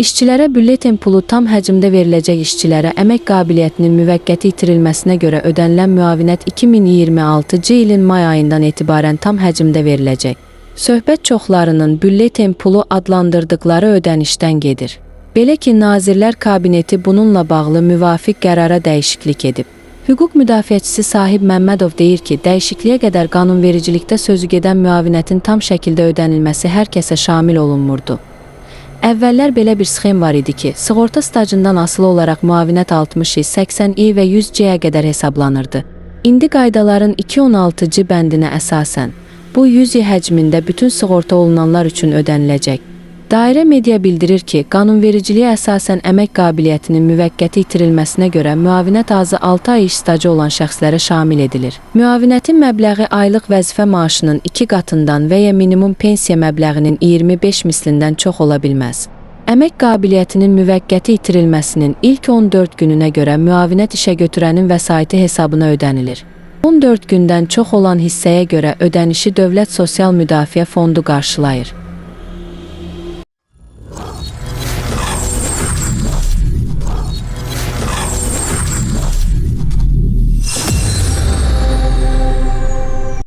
İşçilərə bülleten pulu tam həcmdə veriləcək. İşçilərə əmək qabiliyyətinin müvəqqəti itirilməsinə görə ödənilən müavinət 2026-cı ilin may ayından etibarən tam həcmdə veriləcək. Söhbət çoxlarının bülleten pulu adlandırdıqları ödənişdən gedir. Belə ki, Nazirlər Kabineti bununla bağlı müvafiq qərara dəyişiklik edib. Hüquq müdafiəçisi Sahib Məmmədov deyir ki, dəyişikliyə qədər qanunvericilikdə sözügedən müavinətin tam şəkildə ödənilməsi hər kəsə şamil olunmurdu. Əvvəllər belə bir sxem var idi ki, sığorta stajından asılı olaraq müavinət 60 i, 80 i və 100 C-yə qədər hesablanırdı. İndi qaydaların 2.16-cı bəndinə əsasən, bu 100 i həcmində bütün sığorta olunanlar üçün ödəniləcək. Dairə Media bildirir ki, qanunvericiliyə əsasən əmək qabiliyyətinin müvəqqəti itirilməsinə görə müavinət azı 6 ay iş stajı olan şəxslərə şamil edilir. Müavinətin məbləği aylıq vəzifə maaşının 2 qatından və ya minimum pensiya məbləğinin 25 mislindən çox ola bilməz. Əmək qabiliyyətinin müvəqqəti itirilməsinin ilk 14 gününə görə müavinət işəgötürənin vəsaiti hesabına ödənilir. 14 gündən çox olan hissəyə görə ödənişi Dövlət Sosial Müdafiə Fondu qarşılayır.